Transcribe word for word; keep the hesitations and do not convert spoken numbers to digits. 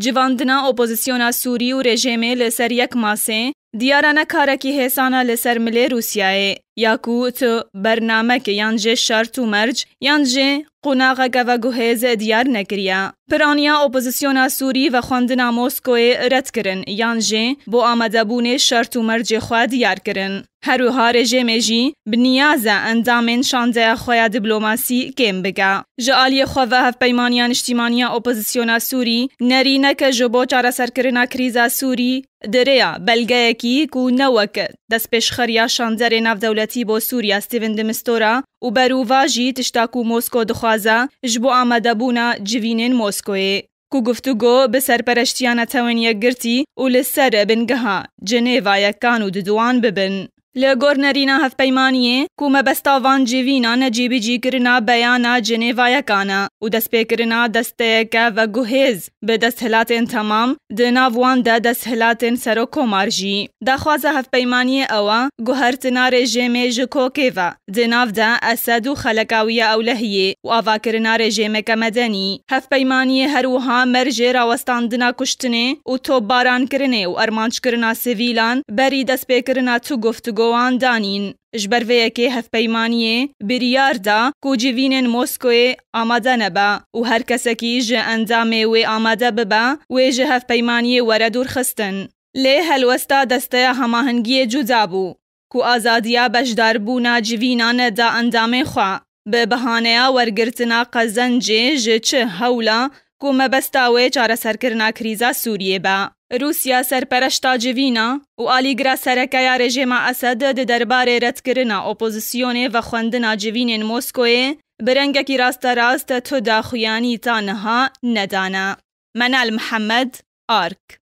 Civandina opozisyona Sûrî û rejêmê li ser yek masê diyara ne karekî hêsan e li ser milê Rûsyayê, ya ku tu bernameke yan jî şert û merc yan jî qonaxeke veguhêz diyar nekiriye. Piraniya opozisyona Sûrî vexwendina Moskoyê red kirin yan jî bo amadebûnê şert û mercê xwe diyar kirin. Her wiha rejêmê jî bi niyaz e endamên şandeya xwe ya diplomasî kêm bike. Ji aliyê xwe ve Hevpeymaniya Niştîmaniya Opozisyona Sûrî nerîneke ji bo çareserkirina krîza Sûrî di rêya belgeyekî ku ne wek destpêşxeriya şanderê navdewletî bo Sûriya Stephen de Mistura û berûva jî tişta ku Mosko dixwaze ji bo amadebûna civînên Moskoyê, ku guftûgo bi serpereştiya Netewên Yekgirtî û li ser bingeha Cenêva yekan û diduwan bibin. Li gor nerîna hevpeymaniyê ku mebesta van civînan cîbicîkirina beyana Cenêva yekan e û destpêkirina desteyeke veguhêz bi desthilatên temam, di nav wan de desthilatên serokkomar jî. Daxwaza hevpeymaniyê ew e, guhertina rejêmê ji kokê ve, di nav de Esed û xeleka wî ya ewlehiyê û avakirina rejêmeke medenî. Hevpeymaniyê her wiha mercê rawestandina kuştinê û topbarankirinê û armanckirina sivîlan berî destpêkirina tu guftûgowan danîn. Ji ber vê yekê hevpeymaniyê biryar da ku civînên Moskoyê amade nebe û her kesekî ji endamê wê amade bibe, wê ji hevpeymaniyê were dûrxistin. Lê helwesta Desteya Hemahengiyê cuda bû, ku azadiya beşdarbûna civînan da endamên xwe, bi bahaneya wergirtina qezencê ji çi hewla ku mebesta wê çareserkirina krîza Sûriyê be. Rûsya serpereşta civîna û alîgira sereke ya rejêma Esed di derbarê redkirina opozisyonê vexwendina civînên Moskoyê bi rengekî rasterast tu daxuyanî ta niha nedane. Menal Mihemed, Ark.